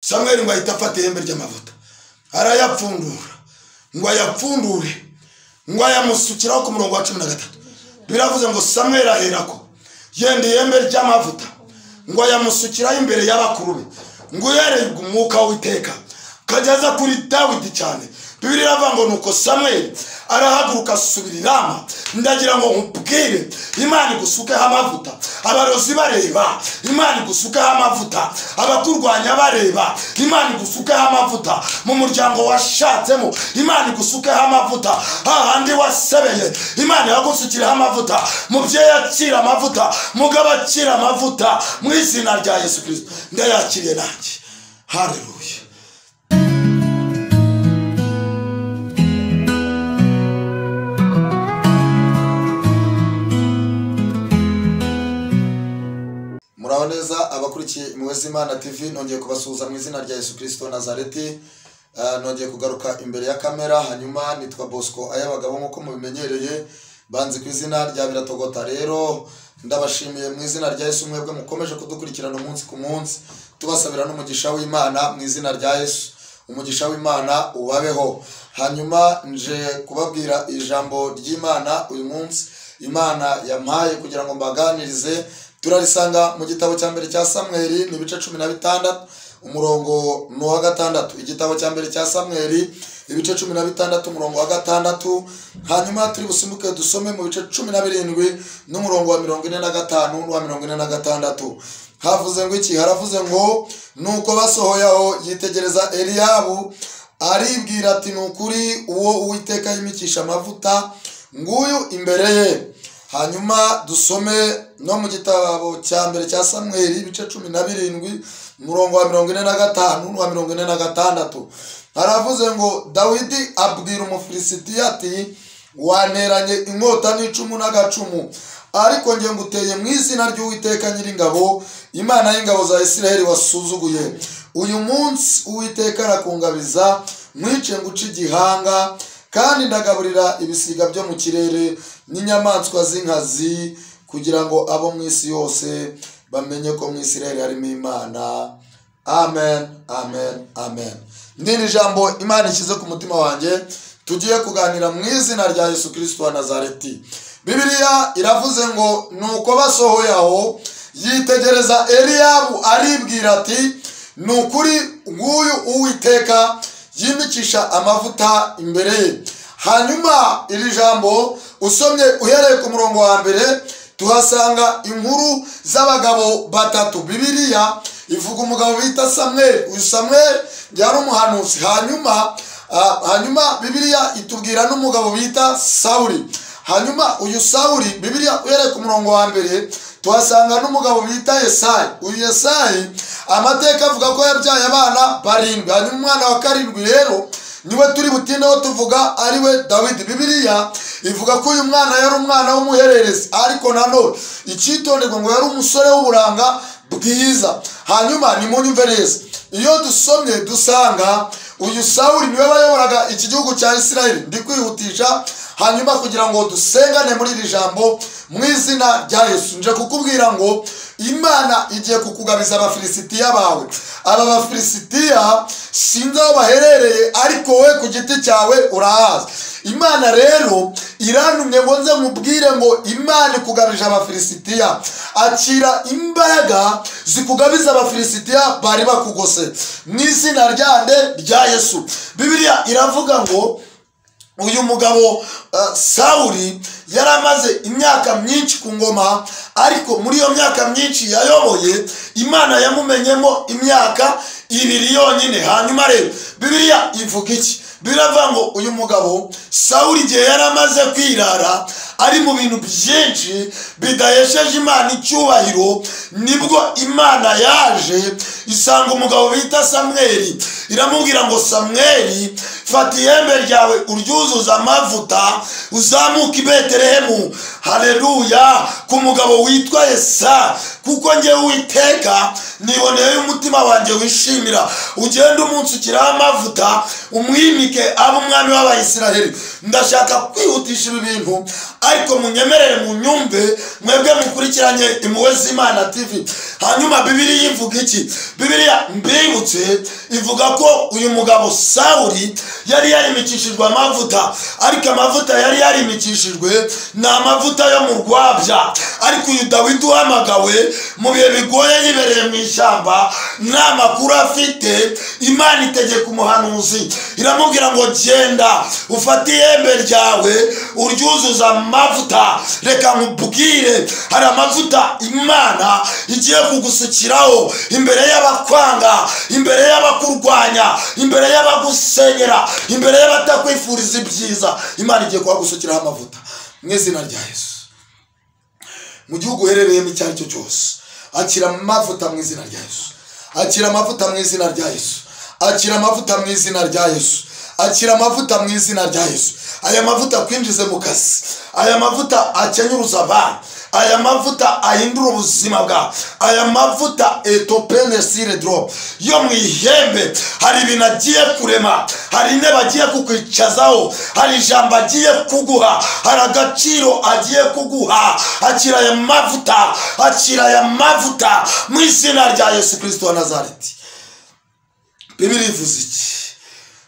Samweli ngo ahita afata ihembe ry'amavuta arayapfundura, ngo ayapfundure, ngo ayamusukiraho ku murongo wa 13. Biravuze ngo Samweli aherako yenda ihembe ry'amavuta ngo ayamusukiraho imbere y'abakuru be, ngo uhereye umwuka w'Uwiteka kageza kuri Dawidi cyane. Bibiliya iravuga ngo nuko Samweli arahaguruka asubira i Rama. Ndagira ngo nkubwire, Imana igusukeho amavuta, abarozi bareba, Imana igusukeho amavuta, abakurwanya bareba, Imana igusukeho amavuta, mu muryango washatsemo Imana igusukeho amavuta, hahandi wasebeye Imana yagusukireho amavuta, mubyeyi akira amavuta, mugabo akira amavuta, mu izina rya Yesu Kristo ndayakiriye nanjye. Haleluya. Muraho neza abakurikiye Impuhwe z'Imana TV, nongeye kubasuhuza mu izina rya Yesu Kristo Nazareti. Nongeye kugaruka imbere ya kamera. Hanyuma nitwa Bosco Ayabagabo nkuko mubimenyereye, banzi ku izina rya Biratogota. Rero ndabashimiye mu izina rya Yesu mwebwe mukomeje kudukurikirana umunsi ku munsi, tubasabira n'umugisha w'Imana mu izina rya Yesu. Umugisha w'Imana ubabeho. Hanyuma nje kubabwira ijambo ry'Imana uyu munsi Imana yampaye kugira ngo mbaganirize. Turarisanga mu gitabo cya mbere cya Samweli ni ibice 16 umurongo ni uwa 6. Igitabo cya mbere cya Samweli ibice 16 umurongo wa 6. Hanyuma turi busimbuke dusome mu bice 17 n'umurongo wa 45 n'uwa 46. Havuze ngo iki? Haravuze ngo nuko basohoye aho yitegereza Eliyabu aribwira ati nukuri uwo Uwiteka yimikisha amavuta nguyu imbere ye. Hanyuma dusome no mu gitabo cya mbere cya Samweli ibice 17 umurongo wa 45 n'uwa 46. Haravuze ngo Dawidi abwira Umufilisitiya ati wanteranye inkota n'icumu n'agacumu, ariko nge nguteye mu izina ry'Uwiteka Nyiringabo, Imana y'ingabo za Isiraheli wasuzuguye. Uyu munsi Uwiteka arakungabiza, mwice nguce igihanga, kandi ndagaburira ibisiga byo mu kirere n'inyamaswa z'inkazi, kugira ngo abo mu isi yose bamenye ko mu Isiraheli harimo Imana. Amen, amen, amen. Ndiri jambo Imana ishyize ku mutima wanjye tugiye kuganira mu izina rya Yesu Kristo wa Nazareti. Bibiliya iravuze ngo nuko basohoye aho yitegereza Eliyabu aribwira ati nukuri nguyu Uwiteka yimikisha amavuta imbere ye. Hanyuma iri jambo usomye uhereye ku murongo wa mbere tuhasanga inkuru z'abagabo batatu. Bibiliya ivuga umugabo bita Samweli. Uyu Samweli yari umuhanuzi. Hanyuma Bibiliya itubwira n'umugabo bita Sawuli. Hanyuma uyu Sawuli, Bibiliya uhereye ku murongo wa mbere tuhasanga n'umugabo bita Yesayi. Uyu Yesayi amateka avuga ko yabyaye abana barindwi. Hanyuma umwana wa karindwi rero niwe turi butindeho tuvuga ariwe Dawidi. Bibiliya ivuga ko uyu mwana yari umwana w'umuhererezi, ariko nanone icyitonderwa ngo yari umusore w'uburanga bwiza. Hanyuma nimunyumve neza, iyo dusomye dusanga uyu Sawuli niwe wayoboraga iki gihugu cya Isiraheli. Ndi kwihutisha hanyuma kugira ngo dusengane muri iri jambo mu izina rya Yesu. Nje kukubwira ngo Imana igiye kukugabiza Abafilisitiya bawe. Aba Bafilisitiya sinzi aho baherereye, ariko we ku giti cyawe urahazi. Imana rero irantumye ngo nze mubwire ngo Imana ikugabije Abafilisitiya. Akira imbaraga zikugabiza Abafilisitiya bari bakugose mu izina ryande rya Yesu. Bibiliya iravuga ngo uyu mugabo Sawuli yaramaze imyaka myinshi ku ngoma, ariko muri iyo myaka myinshi yayoboye Imana yamumenyemo imyaka 2 yonyine. Hanyuma rero Bibiliya ivuga iki? Biravuga ngo uyu mugabo Sawuli igihe yaramaze kwirara ari mu bintu byinshi bidahesheje Imana icyubahiro, nibwo Imana yaje isanga umugabo bita Samweli iramubwira ngo Samweli, fata ihembe ryawe uryuzuza amavuta uzamuke i Betelehemu. Haleluya. Ku mugabo witwa Yesa, Kuko njye Uwiteka niboneye umutima wanjye wishimira. Ugende umunsukiraho amavuta, umwimike abe umwami w'Abayisiraheli. Ndashaka kwihutisha ibi bintu, ariko munyemerere munyumve mwebwe mukurikiranye Impuhwe z'Imana TV. Hanyuma Bibiliya ivuga iki? Bibiliya mbibutse ivuga ko uyu mugabo Sawuli yari yarimikishijwe amavuta, ariko amavuta yari yarimikishijwe ni amavuta yo mu rwabya. Ariko uyu Dawidi uhamagawe mu bihe bigoye yibereye mu ishyamba, nta makuru afite, Imana itegeka umuhanuzi iramubwira ngo genda ufate ihembe ryawe uryuzuza amavuta. Reka nkubwire, hari amavuta Imana igiye kugusukiraho imbere y'abakwanga, imbere y'abakurwanya, imbere y'abagusenyera, imbere y'abatakwifuriza ibyiza. Imana igiye kuhagusukiraho amavuta mu izina rya Yesu. Mu gihugu uherereyemo icyo ari cyo cyose, akira amavuta mu izina rya Yesu. Akira amavuta mu izina rya Yesu. Akira amavuta mu izina rya Yesu. Akira amavuta mu izina rya Yesu. Aya mavuta akwinjize mu kazi, aya mavuta akenyuruza abantu, aya mavuta ahindura ubuzima bwawe, aya mavuta etopene sire drop yo mu ihembe. Hari ibintu agiye kurema, hari intebe agiye kukwicazaho, hari ijambo agiye kuguha, hari agaciro agiye kuguha. Akira aya mavuta, akira aya mavuta mu izina rya Yesu Kristo wa Nazareti. Bibiliya ivuze iki?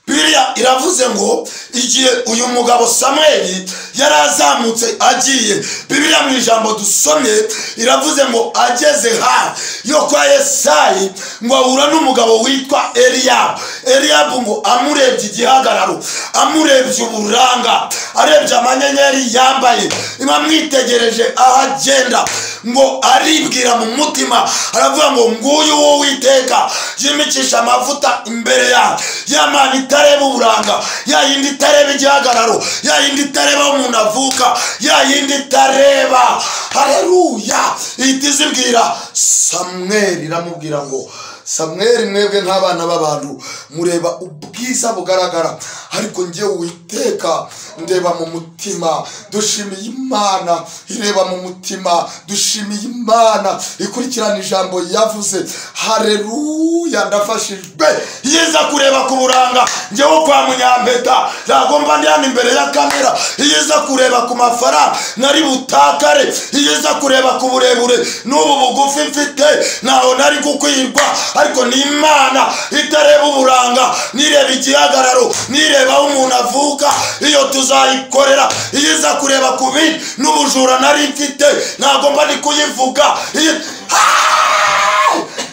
Bibiliya iravuze ngo igihe uyu mugabo Samweli yari azamutse agiye, Bibiliya mu ijambo dusomye iravuze ngo ageze hafi yo kwa Yesayi ngo ahura n'umugabo witwa Eliyabu. Eliyabu ngo amurebye igihagararo, amurebye uburanga, arebye amanyenyeri yambaye, amwitegereje aho agenda, ngo aribwira mu mutima aravuga ngo nguyu Uwiteka yimikisha amavuta imbere yawe. Ya Mana itareba uburanga, ya yindi itareba igihagararo, ya yindi itareba aho umuntu avuka, ya yindi itareba. Haleluya! Ihita izibwira Samweli, iramubwira ngo Samweli, mwebwe nk'abana b'abantu mureba ubwiza bugaragara, ariko njye Uwiteka ndeba mu mutima. Dushimiye Imana ireba mu mutima, dushimiye Imana ikurikirana ijambo yavuze. Haleluya, ndafashijwe. Yiza kureba ku buranga, njyewe kwa Munyampeta nagomba ndi hano imbere ya kamera. Yiza kureba ku mafaranga nari butakare, yiza kureba ku burebure n'ubu bugufi mfite ntaho nari gukwirwa. Ariko ni Imana itareba uburanga, nireba igihagararo, nireba aho umuntu avuka, iyo tuzayikorera. Iza kureba ku bindi n'ubujura nari mfite nagomba ni kuyivuga.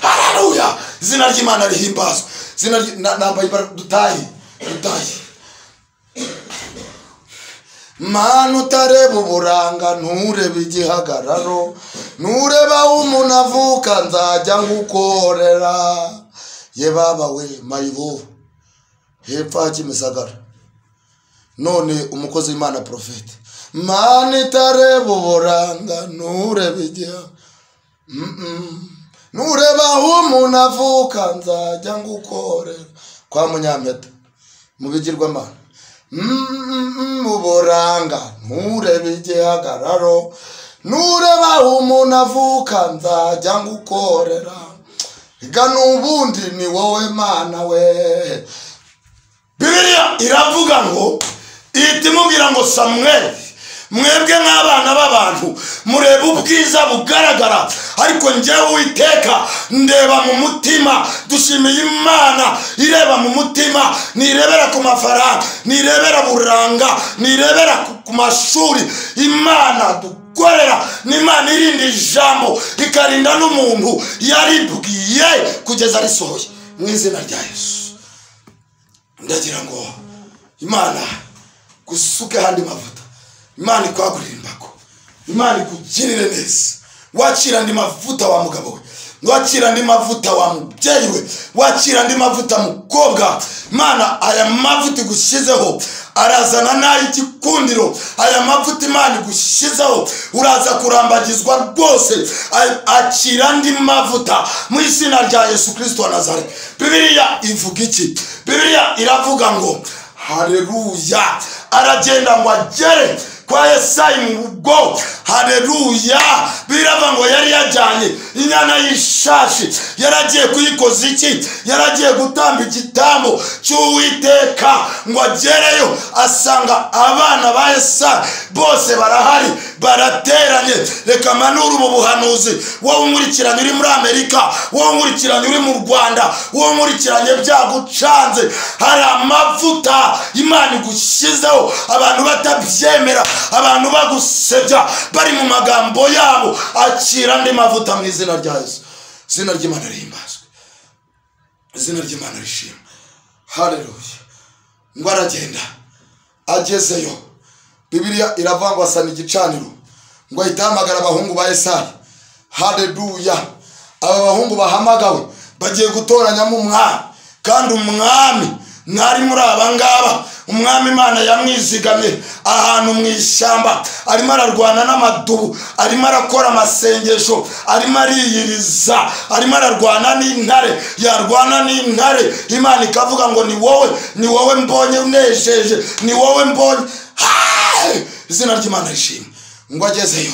Haleluya, izina ry'Imana rihimbazwe. Izina nambaye dutahe, dutahe. Mana utareba uburanga, nturebe igihagararo, ntureba aho umuntu avuka, nzajya ngukorera. Ye baba we mayibobo hepfo ha Kimisagara, none umukozi w'Imana profete. Mana itareba uburanga, nturebe igihagararo, ntureba aho umuntu avuka, nzajya ngukorera. Kwa Munyampeta mu bigirwamana, uburanga nturebe igihagararo, ntureba aho umuntu avuka, nzajya ngukorera. Gana ubundi ni wowe Mana we. Bibiliya iravuga ngo ihita imubwira ngo Samweli, mwebwe nk'abana b'abantu mureba ubwiza bugaragara, ariko njyewe Uwiteka ndeba mu mutima. Dushimiye Imana ireba mu mutima, nirebera ku mafaranga, nirebera buranga, nirebera ku mashuri. Imana dukorera ni Imana irinda ijambo ikarinda n'umuntu yaribwiye kugeza risohoye mu izina rya Yesu. Ndagira ngo Imana gusuke handi mavuta, Imana ikwagurire imbago, Imana ikugirire neza. Wakira andi mavuta wa mugabo we, wakira andi mavuta wa mubyeyi we, wakira andi mavuta mukobwa. Imana aya mavuta igushyizeho arazana n'ay'igikundiro. Aya mavuta Imana igushyizeho uraza kurambagizwa rwose. Akira andi mavuta mu izina rya Yesu Kristo wa Nazareti. Bibiliya ivuga iki? Bibiliya iravuga ngo haleluya, aragenda ngo agere kwa Yesayi mu rugo, haleluya, birava ngo yari yajyanye inyana y'ishashi, yaragiye kuyikoza iki? Yaragiye gutamba igitambo cy'Uwiteka. Ngo agereyo asanga abana ba Yesayi bose barahari, barateranye. Reka manure ubu buhanuzi, wowe unkurikiranye uri muri Amerika, wowe unkurikiranye uri mu Rwanda, wowe unkurikiranye byagucanze, hari amavuta Imana igushyizeho, abantu batabyemera, abantu bagusebya bari mu magambo yabo, akira andi mavuta mu izina rya Yesu. Izina ry'Imana rihimbazwe, izina ry'Imana rishimwe, haleluya. Ngo aragenda, agezeyo Bibiliya iravuga ngo asana igicaniro, ngo ahita ahamagara abahungu ba Yesayi, haleluya. Aba bahungu bahamagawe bagiye gutoranyamo umwami, kandi umwami ntari muri aba ngaba. Umwami Imana yamwizigamye ahantu mu ishyamba, arimo ararwana n'amadubu, arimo arakora amasengesho, arimo ariyiriza, arimo ararwana n'intare. Yarwana n'intare, Imana ikavuga ngo ni wowe, ni wowe mbonye unejeje, ni wowe mbonye. Izina ry'Imana rishimwe. Ngo agezeyo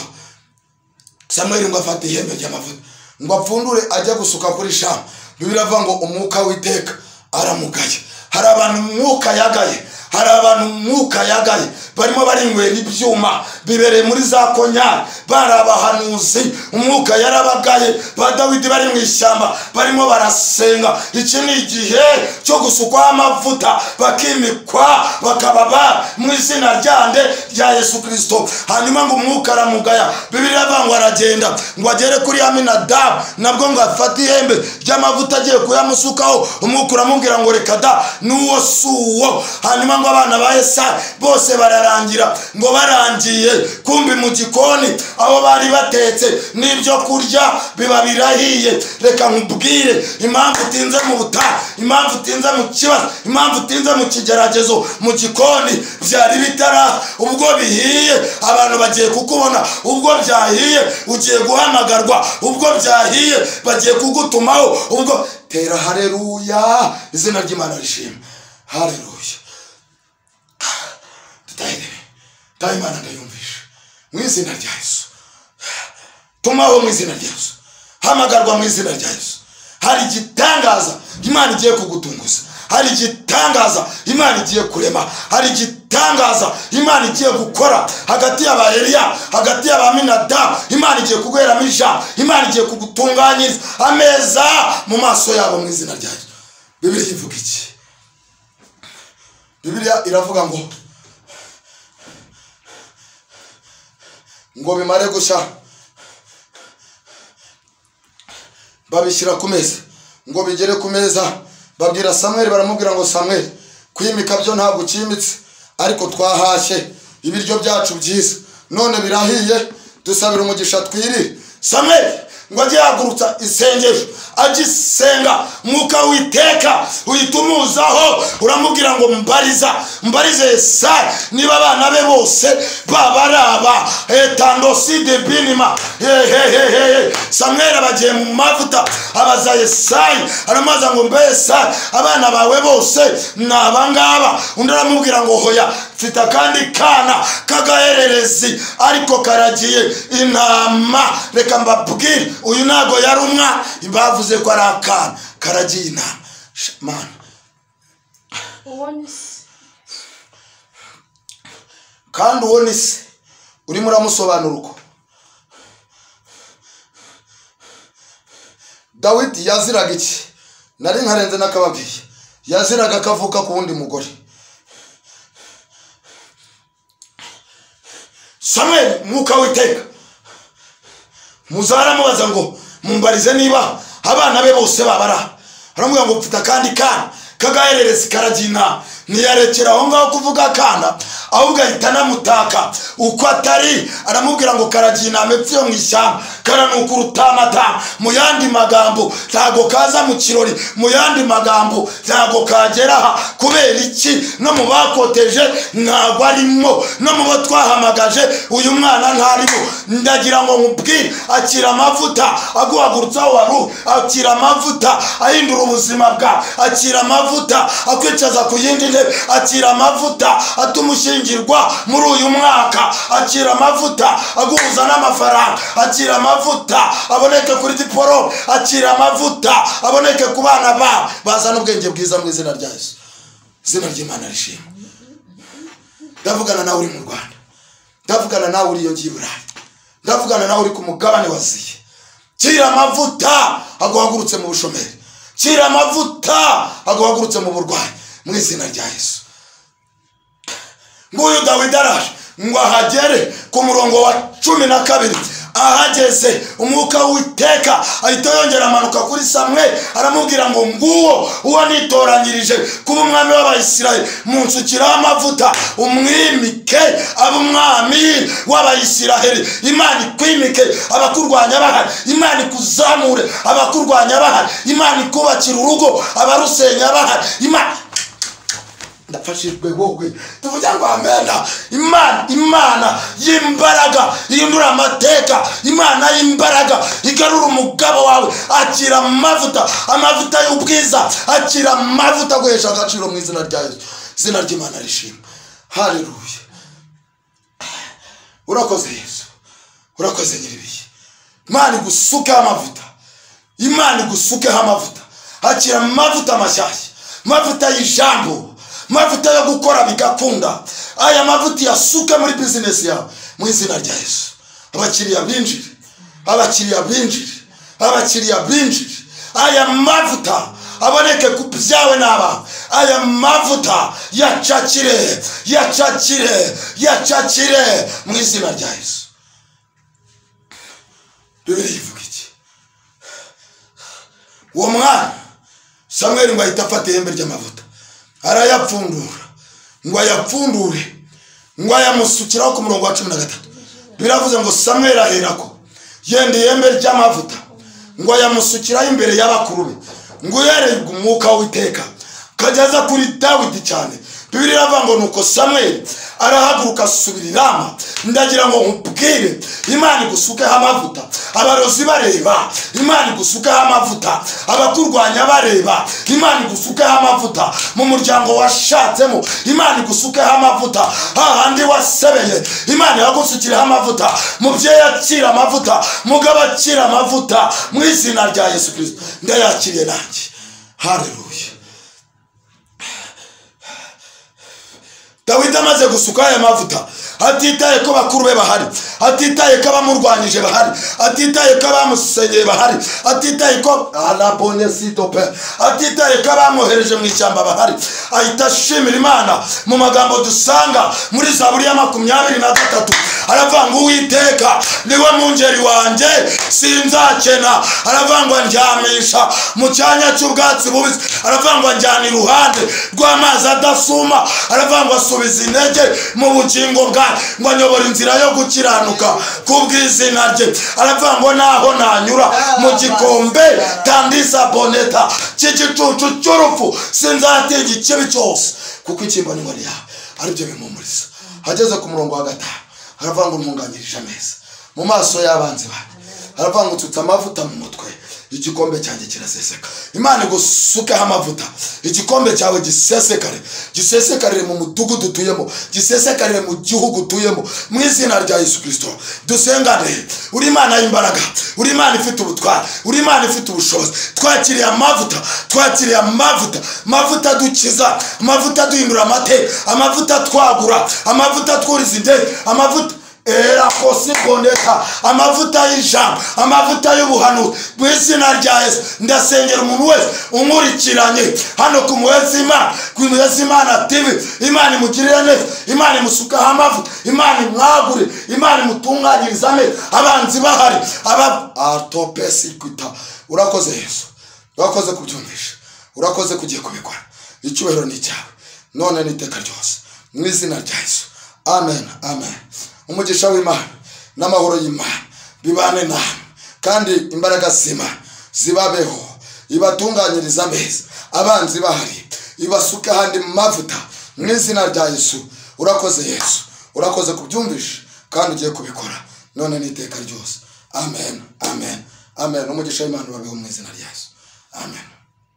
Samweli ngo afate ihembe ry'amavuta, ngo apfundure ajya gusuka kuri Shama. Bibiliya iravuga ngo umwuka w'Iteka aramugaye. Hari abantu umwuka yagaye, hari abantu umwuka yagaye, barimo barinywera ibyuma bibereye muri za konyari, bari abahanuzi, umwuka yarabagaye. Ba Dawidi bari mu ishyamba barimo barasenga. Iki ni igihe cyo gusukwaho amavuta, bakimikwa, bakaba ba mu izina ryande rya Yesu Kristo. Hanyuma ngo umwuka aramugaya. Bibiliya iravuga ngo aragenda ngo agere kuri Aminadabu, nabwo ngo afate ihembe ry'amavuta agiye kuyamusukaho, umwuka uramubwira ngo reka da, n'uwo si uwo. Hanyuma ngo abana ba Yesayi bose bararangira, ngo barangiye kumbi mu gikoni aho bari batetse n'ibyo kurya biba birahiye. Reka nkubwire impamvu utinze mu butayu, impamvu utinze mu kibazo, impamvu utinze mu kigeragezo. Mu gikoni byari bitara, ubwo bihiye abantu bagiye kukubona, ubwo byahiye ugiye guhamagarwa, ubwo byahiye bagiye kugutumaho, ubwo tera haleluya. Izina ry'Imana rishimwe, haleluya. Tutahire Imana ndayumvisha mu izina rya Yesu. Tumaho mu izina rya Yesu, hamagarwa mu izina rya Yesu. Hari igitangaza Imana igiye kugutunguza, hari igitangaza Imana igiye kurema, hari igitangaza Imana igiye gukora hagati y'aba Eliya, hagati y'aba Aminadabu. Imana igiye kuguheramo ijambo, Imana igiye kugutunganyiriza ameza mu maso yabo mu izina rya Yesu. Bibiliya ivuga iki? Bibiliya iravuga ngo bimare gushya babishyira ku meza, ngo bigere ku meza babwira Samweli, baramubwira ngo Samweli, kwimika byo ntabwo ukimitse, ariko twahashye ibiryo byacu byiza none birahiye, dusabira umugisha twirire. Samweli ngo ajye yahagurutsa isengesho, agisenga mwuka w'Iteka uhita umuzaho, uramubwira ngo mbariza, mbarize Yesayi niba abana be bose baba ari aba etandosi de binima. Hehehehe. Samweli abagiye mu mavuta, abaza Yesayi, aramubaza ngo mbe Yesayi, abana bawe bose ni aba ngaba? Undi aramubwira ngo hoya, mfite akandi kana k'agahererezi ariko karagiye intama. Reka mbabwire, uyu ntago yari umwana, bavuze ko ari akana karagiye intama. Mana, kandi uwo ni se urimo uramusobanura uko Dawidi yaziraga iki? Nari nkarenze nakababwiye, yaziraga akavuka ku wundi mugore. Samweli mwuka w'Iteka muzaramubaza ngo mumbarize niba abana be bose babara. Aramubwira ngo mfite akandi kana k'agahererezi karagiye intama. Ntiyarekera aho ngaho kuvuga akana, ahubwo ahita anamutaka uko atari, aramubwira ngo karagiye intama epfo yo mu ishyamba. Karanuka urutamatama. Mu yandi magambo ntago kaza mu kirori, mu yandi magambo ntago kagera aha. Kubera iki? No mu bakoteje ntago arimo, no mu bo twahamagaje uyu mwana ntarimo. Ndagira ngo nkubwire, akira amavuta aguhagurutsa aho wari, akira amavuta ahindura ubuzima bwawe, akira amavuta akwicaza ku yindi ntebe, akira amavuta atuma ushyingirwa muri uyu mwaka, akira amavuta aguhuza n'amafaranga, akira amavuta aboneke kuri diporome, akira amavuta aboneke ku bana bawe, bazana ubwenge bwiza mu izina rya Yesu. Izina ry'Imana rishimwe. Ndavugana nawe uri mu Rwanda, ndavugana nawe uri iyo ngiye i Burayi, ndavugana nawe uri ku mugabane wa Aziya. Kira amavuta aguhagurutse mu bushomeri, kira amavuta aguhagurutse mu burwayi mu izina rya Yesu. Nguyu Dawidi araje ngo ahagere ku murongo wa 12. Ahageze umwuka w'Uwiteka ahita yongera amanuka kuri Samweli, aramubwira ngo nguwo uwo nitoranyirije kuba umwami w'Abayisiraheli, munsukiraho amavuta umwimike abe umwami w'Abayisiraheli. Imana ikwimike abakurwanya bahari, Imana ikuzamure abakurwanya bahari, Imana ikubakira urugo abarusenya bahari. Imana ndafashijwe wowe, tuvuge ngo amena. Imana, Imana y'imbaraga ihindura amateka, Imana y'imbaraga igarura umugabo wawe. Akira amavuta, amavuta y'ubwiza, akira amavuta aguhesha agaciro mu izina rya Yesu. Izina ry'Imana rishimwe. Haleluya. Urakoze Yesu, urakoze nyiribihe. Imana igusukeho amavuta, Imana igusukeho amavuta. Akira amavuta mashyashya, amavuta y'ijambo, mavuta yo gukora bigakunda. Aya mavuta yasuka muri business yawe mu izina rya Yesu. Abakiriya binjire, abakiriya binjire, abakiriya binjire. Aya mavuta aboneke ku byawe n'abawe. Aya mavuta yacakire, yacakire, yacakire mu izina rya Yesu. Bibiliya ivuga iki? Uwo mwana Samweli ngo ahita afata ihembe ry'amavuta arayapfundura, ngo ayapfundure, ngo ayamusukiraho ku murongo wa 13. Biravuze ngo Samweli aherako yenda ihembe ry'amavuta ngo ayamusukiraho imbere y'abakuru be, ngo uhereye umwuka w'Uwiteka kageza kuri Dawidi cyane. Bibiliya iravuga ngo nuko Samweli arahaguruka asubira i Rama. Ndagira ngo nkubwire, Imana igusukeho amavuta, abarozi bareba, Imana igusukeho amavuta, abakurwanya bareba, Imana igusukeho amavuta, mu muryango washatsemo Imana igusukeho amavuta, hahandi wasebeye Imana yagusukireho amavuta. Mubyeyi akira amavuta, mugabo akira amavuta mu izina rya Yesu Kristo. Ndayakiriye nanjye. Haleluya. Dawidi amaze gusuka aya mavuta, atitaye ko bakuru be bahari, atitaye ko abamurwanyije bahari, atitaye ko abamusenyeye bahari, atitaye ko alabone sitope, atitaye ko abamwohereje mu ishyamba bahari, ahita ashimira Imana mu magambo dusanga muri Zaburi ya 23. Aravuga ngo Uwiteka niwe mungeri wanjye sinzakena. Aravuga ngo andyamisha mu cyanya cy'ubwatsi bubisi, aravuga ngo anjyana iruhande rw'amazi adasuma, aravuga ngo asubiza intege mu bugingo bwanjye, ngo anyobora inzira yo gukiranuka kubw'izina rye. Aravuga ngo naho nanyura mu gikombe tandisa boneta cy'igicucu cy'urupfu sinzatinya ikibi cyose, kuko ikimbo n'inkoni yawe aribyo bimpumuriza. Ageze ku murongo wa 5 aravuga ngo ntunganyirije ameza mu maso y'abanzi banjye, aravuga ngo nsutse amavuta mu mutwe, igikombe cyanjye kiraseseka. Imana igusukeho amavuta, igikombe cyawe gisesekare, gisesekarire mu mudugudu utuyemo, gisesekarire mu gihugu utuyemo, mu izina rya Yesu Kristo. Dusengane. Uri Imana y'imbaraga, uri Imana ifite ubutware, uri Imana ifite ubushobozi. Twakiriye amavuta, twakiriye amavuta, amavuta adukiza, amavuta aduhindura amateka, amavuta twagura, amavuta twuriza indege, amavuta era kosiboneka, amavuta y'ijambo, amavuta y'ubuhanuzi mu izina rya Yesu. Ndasengera umuntu wese unkurikiranye hano ku Muhezi Imana, ku Muhezi Imana TV. Imana imugirire neza, Imana imusukaho amavuta, Imana imwagure, Imana imutunganyirize ameza abanzi bahari aba atopesikwita. Urakoze Yesu, urakoze kubyumvisha, urakoze kugiye kubikora. Icyubahiro ni cyawe none n'iteka ryose mu izina rya Yesu. Amen, amen. Umugisha w'Imana n'amahoro y'Imana bibane namwe. Kandi imbaraga z'Imana zibabeho, ibatunganyiriza ameza, abanzi bahari ibasuke ahandi mavuta mu izina rya Yesu. Urakoze Yesu, urakoze kubyumvisha kandi ugiye kubikora none n'iteka ryose. Amen, amen, amen. Umugisha w'Imana ubabeho mu izina rya Yesu. Amen.